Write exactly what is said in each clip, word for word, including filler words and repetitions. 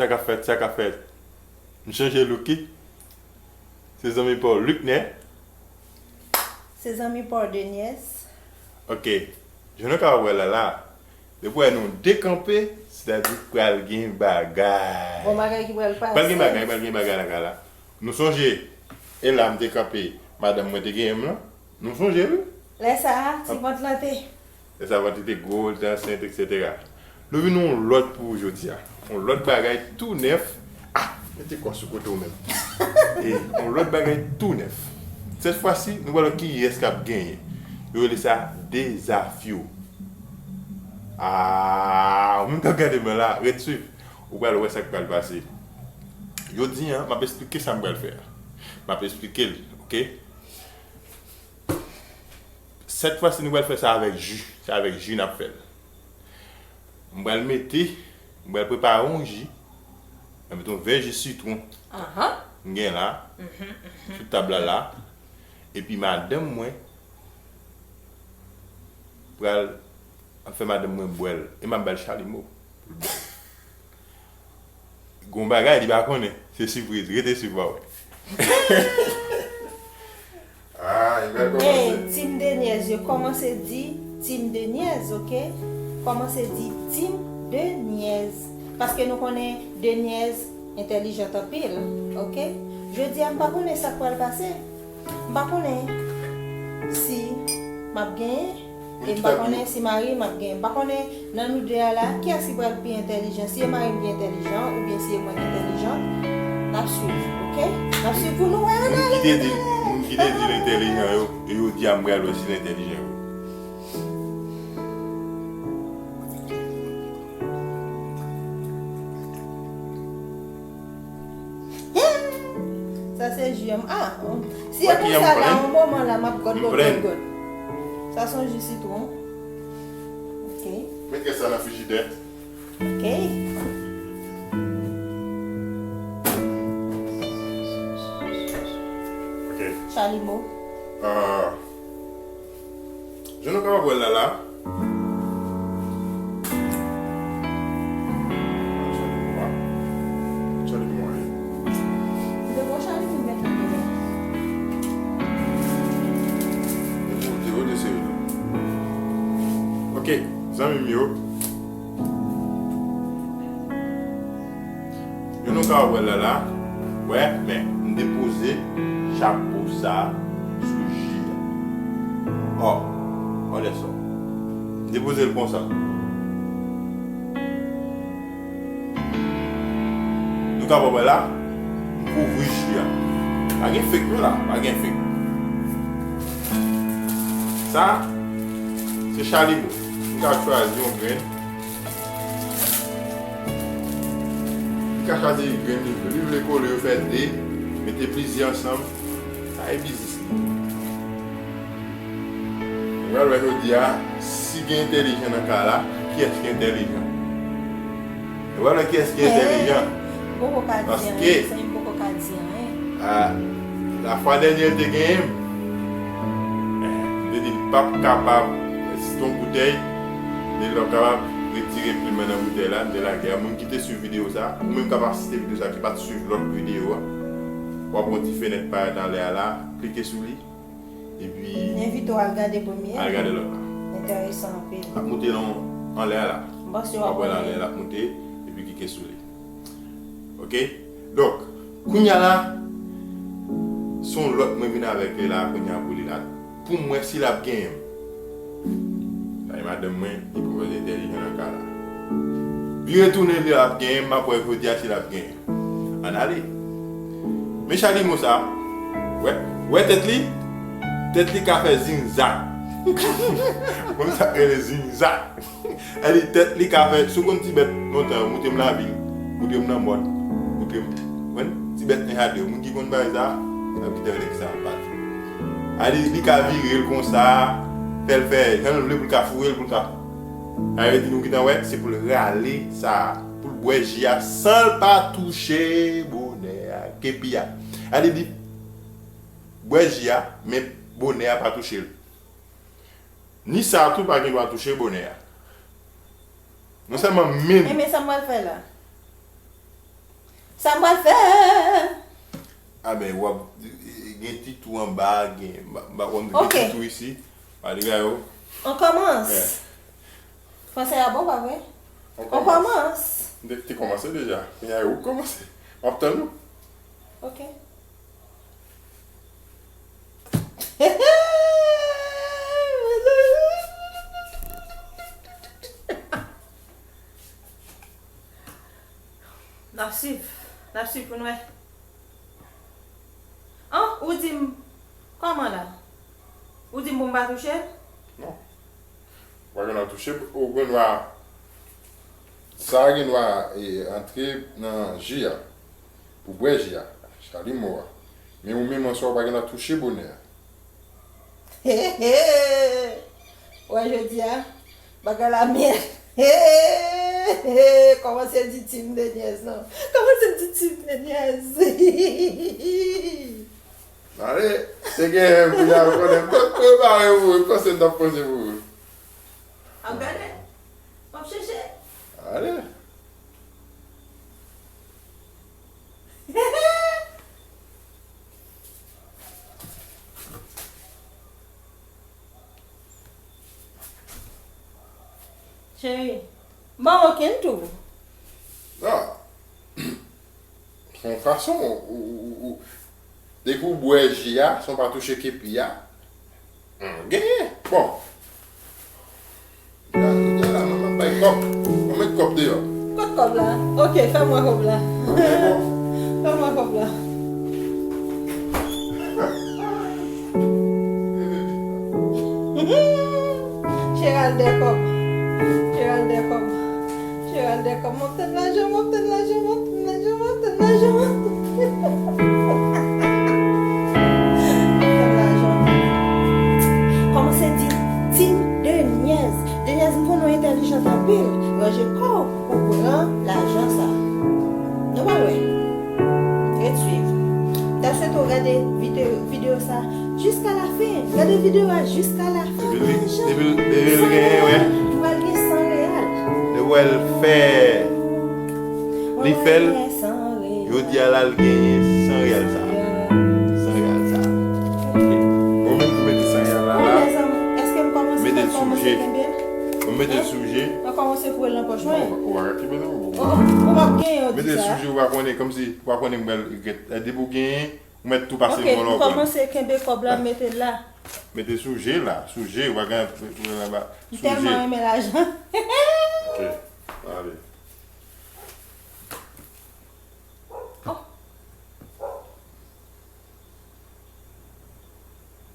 Sa k ap fèt, sa k ap fèt. M chanje look wi. Se zanmi pa w Luckner. Se zanmi pa w Deniez. Ok. Jan nou ka wè la la, depi wè nou dekanpe, sètadi pral gen bagay. Gon bagay ki pral pase. Pral gen bagay, pral gen bagay la ka la. Nou sonje, e la m te kanpe, madanm mwen te genyen m lan. Nou sonje wi. Lè sa a, ti vant lan te. Lè sa a, vant li te gwo, li te ansent, etsetera. Nou vin yon lòt pou ou jodi a. Yon lòt bagay tou nèf. Ah, mete kò sou kote w menm. E, yon lòt bagay tou nèf. Sèt fwa si, nou pral wè kiyès k ap genyen. Yo rele sa dezafyo. Ah, ou menm k ap gade mwen la, ret swiv. Ou pral wè sa k pral pase. Jodi a, m ap esplike sa m pral fè a. M ap esplike l, ok? Sèt fwa si nou pral fè sa avèk ji. Se avèk ji n ap fè l. M pral mete, m pral prepare yon ji. M pral mete yon vè ji sitwon. M gen la. Sou tab la la. Epi madanm mwen pral ap fè madanm mwen bwè l. E m ap ba l chalimo pou l bwè l. Gon bagay li pa konnen. Se sipriz. Rete swiv w a wè. Ah, li pral kòmanse. Hey, team Deniez yo, kòmanse di team Deniez, ok? Kòmanse di team Deniez. Paske nou konnen Deniez entèlijant anpil, ok? Jodi a m pa konnen sa k pral pase. M pa konnen si m ap genyen. E m pa konnen si mari m ap gen. M pa konnen nan nou de a la, kiyès ki pral pi entèlijan. Si e mari m ki entèlijan, oubyen si e mwen ki entèlijan, n ap swiv, ok? N ap swiv pou nou wè ann ale. Moun ki te di, moun ki te di l entèlijan yo, e yo di a m pral wè si l entèlijan vre. Sa se ji an. Ah, si e konsa la, yon moman la, m ap gòt, gòt, gòt, gòt. Sa se yon ji sitwon. Ok. Met rès sa nan frijidè. Ok. Ok. Chalimo. Ah. Jan nou kapab wè l la la. Ok, zanmi m yo. Jan nou ka wè l la la, wè, men, m depoze chapo sa sou ji a. Ò, ò lè sa. M depoze l konsa. Nou ka wè la, m kouvri ji a. Pa gen fek non la, pa gen fek. Sa, se chalimo. M ka chwazi yon grenn. Li ka chwazi grenn li vle. Li vle kole yo fè de, mete plizyè ansanm. Sa e biznis li. Nou pral wè jodi a, si gen entèlijan nan ka la, kiyès ki entèlijan? Nou pral wè kiyès ki entèlijan. Paske, a, lafwa dènye l te genyen m, m te di l p ap kapab, si t on boutèy, m te di l p ap kapab retire plim nan nan boutèy la, m te lage a. Moun ki te swiv videyo sa, ou menm k ap asiste videyo sa, ki pa t swiv lòt videyo a, w ap wè yon ti fenèt parèt anlè a la, klike sou li, epi. M envite w al gade premye. Al gade lòt la. Enteresan anpil. L ap moute nan anlè a la. M panse w ap renmen. W ap wè l anlè, l ap moute, epi klike sou li. Ok? Donk, kounye a la, se yon lòt mwen vin avèk li la, kounye a pou li la. Pou m wè si l ap genyen m. Sa e madanm mwen, li poko entèlijan nan ka la. Vire tounen li ap genyen m, m ap wè jodi a si l ap genyen. Ann ale. Men chalimo sa, wè, wè tèt li? Tèt li ka fè zingzak. Konn sa k rele zingzak. Sa di tèt li ka fè, si w konn ti bèt lontan yo, moute m lavil, moute m nan mòn, moute m, konprann? Ti bèt nenja de yo, moun ki konn bagay sa, sa ki te vle ki sa ap pase. Sa di li ka vire l konsa, fè l fè, jan l vle pou l ka foure l, pou l ka. Sa vle di nou gentan wè, se pou l rale sa, pou l bwè ji a san l pa touche bonè a, kepi a. Sa di li bwè ji a, men bonè a pa touche l. Ni sa tou pa gen dwa touche bonè a. Non sèlman men. Men, men sa m pral fè la. Sa m pral fè? A ben, w ap gen ti twou anba, gen, m pa, m pa konn, gen Ok. ti twou isi. Malgre yo. On kòmans. Yeah. Franse a bon, pa vre? On On kòmans. kòmans. M te, te kòmanse deja. Kounye a, ou kòmanse. M ap tann ou. Ok. N ap swiv. N ap swiv pou n wè. An, ou di m, kòman la? Ou di m pou m pa touche l? Non. Ou pa gen dwa touche, ou gen dwa, sa gen dwa, e, antre nan ji a. Pou bwè ji a, chalimo a. Men ou menm an swa, ou pa gen dwa touche bonè a. He, he! Wè jodi a, bagay la mèt. He, he! Kòmanse di Tim de nyèz, non. Kòmanse di Tim de nyèz. Ale, te gen pou y al konnen. Prepare pou ou, panse n t ap panse pou ou. Ap gade? W ap chèche? Ale. Cheri, ban okenn tou. Non. Se yon fason, ou, ou, ou, ou, depi w bwè ji a san w pa touche kepi a, hmm, genyen. Bon. Jodi a la, mwen m ap bay kòb. Mwen met kòb deyò. Kot kòb la? Ok, fè m wè kòb la. Fè m wè kòb la. Cheral de kòb. Cheral de kòb. Cheral de kòb. M ap tann lajan, m ap tann lajan, m ap tann lajan, m ap tann lajan, m ap tann lajan. Kòmanse di Tim Denyèz. Denyèz, m konnen w entèlijant anpil. Ranje kò w pou pran lajan sa. Nou pral wè. Ret swiv. M ta swete w gade videyo, videyo sa jiska la fen. Gade videyo a jiska la fen. Depi l, depi l, depi l genyen, wè. M pral gen san reyal. Li wè l fè, li fè l. Jodi a la, l genyen san reyal sa. San reyal sa. Ok. Bon, mwen pou mete san reyal la, la. Mete l sou je. Mwen mete l sou je. Mwen kòmanse foure l nan pòch mwen. Ou pa ka kenbe nan men w. Ou p ap genyen, ou di sa. Mete l sou je, ou pa konnen, kòmsi, ou pa konnen mwen, depi w genyen, ou mèt tou pase mwen lòk. Ok, m kòmanse kenbe kòb la, m mete l la. Mete sou je la, sou je, ou pa gen pou anba. M tèlman renmen lajan. Ok, ale. Oh.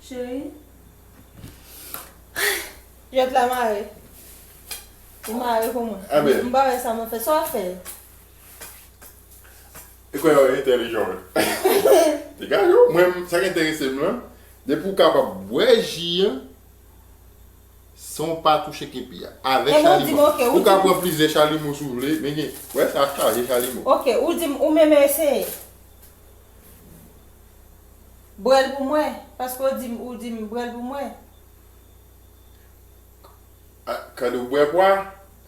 Cheri. Jwèt la mare. Ou mare pou mwen. Amen. M pa wè sa mwen fè. Sa w fè? E kwè yo entèlijan, wi. Degaje w. Mwen, sa k enterese m lan, depi w kapab bwè ji an san w pa touche kepi a. Avèk chalimo. Ou ka pran plizyè chalimo si w vle, men gen, wè, sa chaje chalimo. Ok, ou di m, ou menm eseye. Bwè l pou mwen, paske w di m, ou di m bwè l pou mwen. Ah, kande w bwè pwa?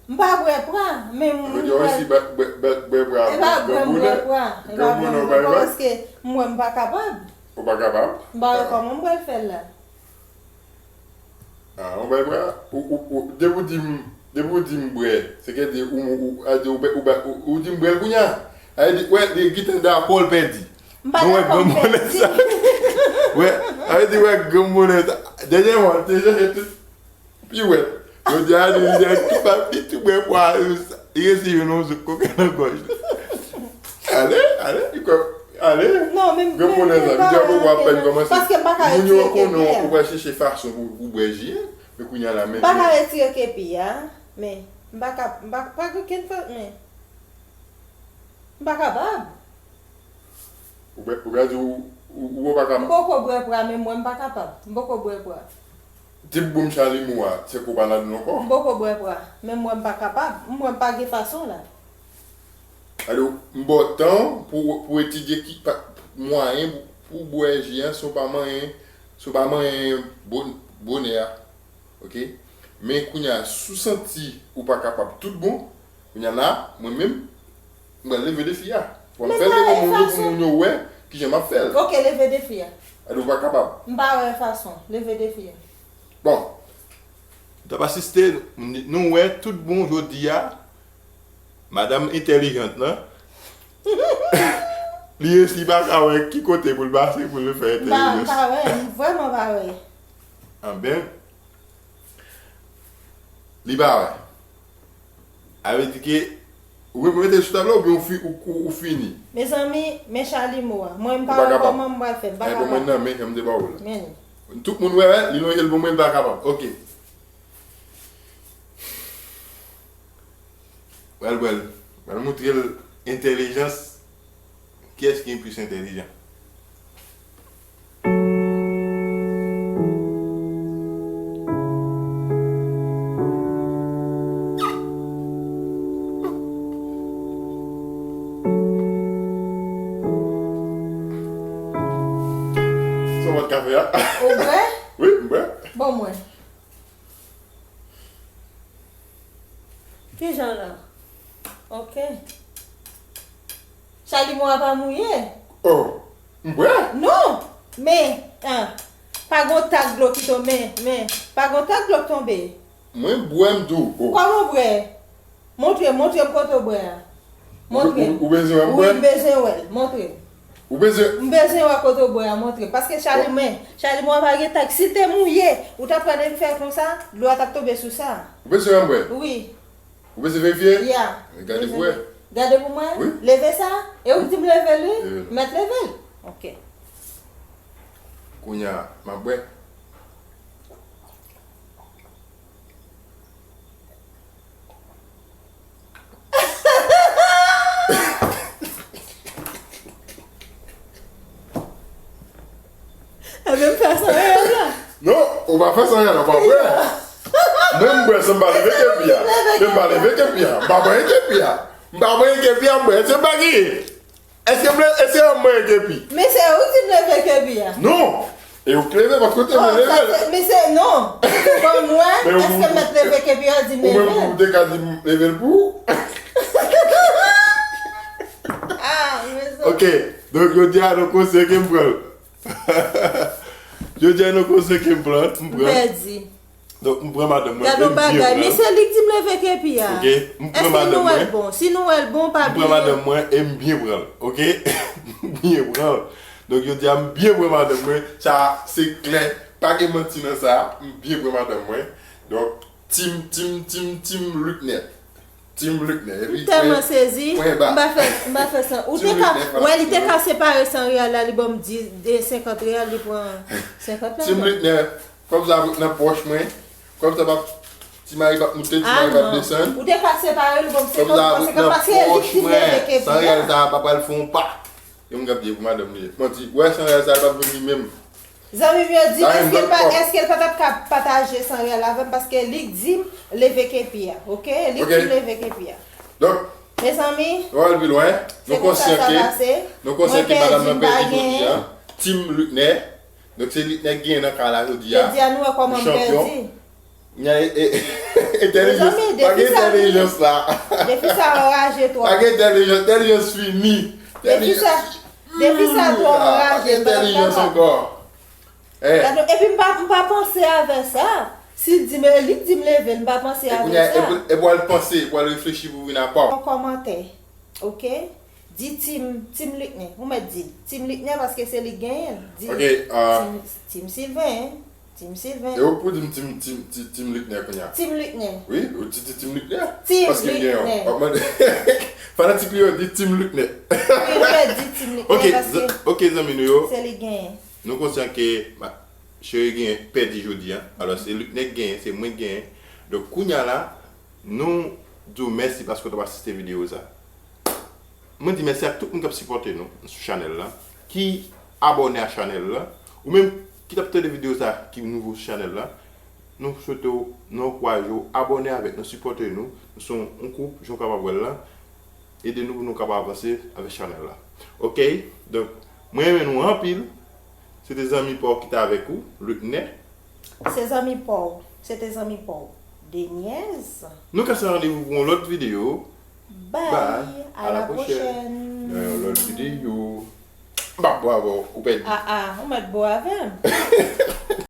M pa bwè pwa, men m bwè. Yo di w si bwè, bwè, bwè, bwè pwa. E pa bwè m bwè pwa. E pa bwè m bwè pwa, paske m wè m pa kapab. Ou pa kapab? M pa wè kòman m pral fè l la. Ah, ou bay bwè? Ou, ou, ou, depi w di m, depi w di m bwè, se ke di ou, ou, ou, a di ou, ou, ou, ou di m bwè l kounye a. A di, wè, li gentan dakò l pèdi. M pa dakò m pèdi. Wè, a di, wè, granmoun sa. Dènyèman, te chèche tout. Piwèt. Jodi a, li, li, li tou bèl, li tou bèl pou ale, li resi jwenn yon zouk koken nan gòj li. Ale, ale, li kwè, ale. Non, men, men, men pa kenbe. Paske m pa ka retire kepi a. Moun yo konnen ou pral chèche fason pou, pou bwè ji a, men kounye a la, men. M pa ka retire kepi a, men. M pa ka, m pa, pa gen okenn fason, men. M pa kapab. Ou bwè, ou ka di ou, ou, ou pa kapab. M poko bwè pwa, men mwen m pa kapab. M poko bwè pwa. Tip boum chalimo a, se kou pa ladan l ankò. M poko bwè pwa, men mwen m pa kapab. Mwen m pa gen fason la. Alò, m ba w tan pou, pou etidye ki pa, mwayen pou, pou bwè ji a, si w pa manyen, si w pa manyen bon, bonè a. Ok? Men kounye a, si w santi ou pa kapab tout bon, kounye a la, mwen menm, m pral leve defi a. Bon, m fè l devan moun yo pou moun yo wè kijan m ap fè l. Ok, leve defi a. Alo, ou pa kapab. M pa wè fason. Leve defi a. Bon. N ap asiste, nou wè tout bon jodi a, madanm entèlijant lan, li resi pa ka wè ki kote pou l pase pou l fè entèlijans. M pa wè, m vrèman pa wè. Anben, li pa wè. A vle di ke ou mete l sou tab la oubyen ou, fi, ou, ou, ou fini? Mezanmi, men chalimo a. Mwen m pa wè kòman m pral fè. M pa kapab. Mwen nan men jan m te ba ou la. Men li. Tout moun wè, wè, li lonje l pou mwen, m pa kapab. Ok. Pral, pral, pral moutre l entèlijans. Kiyès ki gen plis entèlijan? Sa w pa t ka fè a? Ou bwè? Wi, m bwè. Ban mwen. Kijan la? Ok. Chalimo a pa mouye? Oh, m bwè. Non, men, ah, pa gon tak dlo ki tonbe, men, men, pa gon tak dlo ki tonbe. Mwen bwè m tou. Oh. Kòman w bwè? Montre, montre m kote w bwè a. Montre m. Ou bezwen wè m bwè? Wi, m bezwen wè l. Montre m. Ou bezwen. M bezwen wè kote w bwè a, montre m. Paske chalimo, chalimo a pa gen tak. Si l te mouye, ou t ap pran de m fè konsa, dlo a t ap tonbe sou sa. Ou bezwen wè m bwè? Wi. Ou bezwen verifye? Ya. Gade pou wè. Gade pou mwen. Wi. Leve sa. E ou k di m leve l, wi. Mèt leve l. Ok. Kounye a, m ap bwè. Ebyen, m fè san reyèl la. Non, ou pa fè san reyèl la, ou pa bwè. Mwen, m bwè san m pa leve kepi a. Men m pa leve kepi a. M pa bwè kepi a. M pa bwè kepi a, m bwè. Se pa ki. Èske m leve, èske m mwen kepi? Men se ou ki di m leve kepi a. Non. E ou k leve, paske ou te vle leve l. Men se, non. Ban mwen, èske m mèt leve kepi a, di m leve l. Ou menm tou, ou te ka di m leve l pou ou. Ah, men sa. Ok, donk jodi a, nou konseye ke m pran l. Jodi a, nou konseye ke m pran l, m pran l. M pèdi. Donk, m pran madanm mwen, e m byen pran l. Gade yon bagay, men se li k di m leve kepi a. Ok, m pran madanm mwen. Èske nou wè l bon? Si nou wè l bon, pa bliye. M pran madanm mwen, e m byen pran l, ok? M byen pran l. Donk, jodi a, m byen pran madanm mwen. Sa, se klè. Pa gen manti nan sa. M byen pran madanm mwen. Donk, team, team, team, team Luckner. Team Luckner. Epi, m tèlman sezi, m pa fè, m pa fè san. Ou te ka, wè, li te ka separe san reyal la, li ban m dis, de senkant reyal, li pran senkant la. Team Luckner. Kòb sa ap ret nan pòch mwen. Kòb sa p ap, ti mari p ap moute, ti mari p ap desann. Ou te ka separe l, bon, se kòb sa ap ret nan pòch mwen. San reyal sa a pa pral fè yon pa. Yon moun k ap di e pou madanm li ye. Manti. Wè, san reyal sa a l p ap vin li menm. Zanmi m yo di, èske l pa, èske l pa t ap ka pataje san reyal avè m, paske li k di m leve kepi a, ok? Li k di m leve kepi a. Donk, mezanmi, nou al pi lwen. Nou konsyan ke, nou konsyan ke madanm nan pèdi jodi a. Team Luckner. Donk se Luckner k genyen nan kay la jodi a. Jodi a nou wè kòman m pèdi. Nya, e, e, entèlijans. Pa gen entèlijans la. Defi sa anraje twòp. Pa gen entèlijans, entèlijans fini. Defi sa, defi sa twò anraje, m pa t ap kapab. Gade, epi m pa, m pa panse avè sa. Si l di m, li k di m leve l, m pa panse avè sa. E pou, e pou al panse, e pou al reflechi pou vin apa w. Yon kòmantè, ok? Di Team, Team Luckner. Ou mèt di l. Team Luckner paske se li k genyen l. Di Team, Team Sylvain. Team Sylvain. E ou k pou di m Team, Team, Team, Team Luckner kounye a? Team Luckner. Wi, ou di, di Team Luckner. Paske m genyen w. W ap mande. Fanatik li yo di Team Luckner. Wi, ou mèt di Team Luckner paske. Ok, zanmi nou yo. Se li k genyen. Nou konsyan ke Cheri genyen pèdi jodi a. Alò, se Luckner k genyen, se mwen k genyen. Donk, kounye a la, nou di w mèsi paske w t ap asiste videyo sa. Mwen di mèsi ak tout moun k ap sipòte nou sou chanèl la, ki abòne a chanèl la, ou menm ki t ap tande videyo sa, ki nouvo sou chanèl la, nou swete w, nou ankouraje w abòne avèk nou, sipòte nou. Nou se yon, yon koup, jan w kapab wè l la. Ede nou pou nou kapab avanse avèk chanèl la. Ok? Donk, mwen renmen nou anpil. Se te zanmi pa w ki t avèk ou, Luckner. Se zanmi pa w. Se te zanmi pa w, Deniez. Nou kase randevou pou yon lòt videyo. Bye. Bye. À la prochaine. Lòt videyo. M p ap bo avè w, ou pèdi. Ah, ah, ou mèt bo avè m.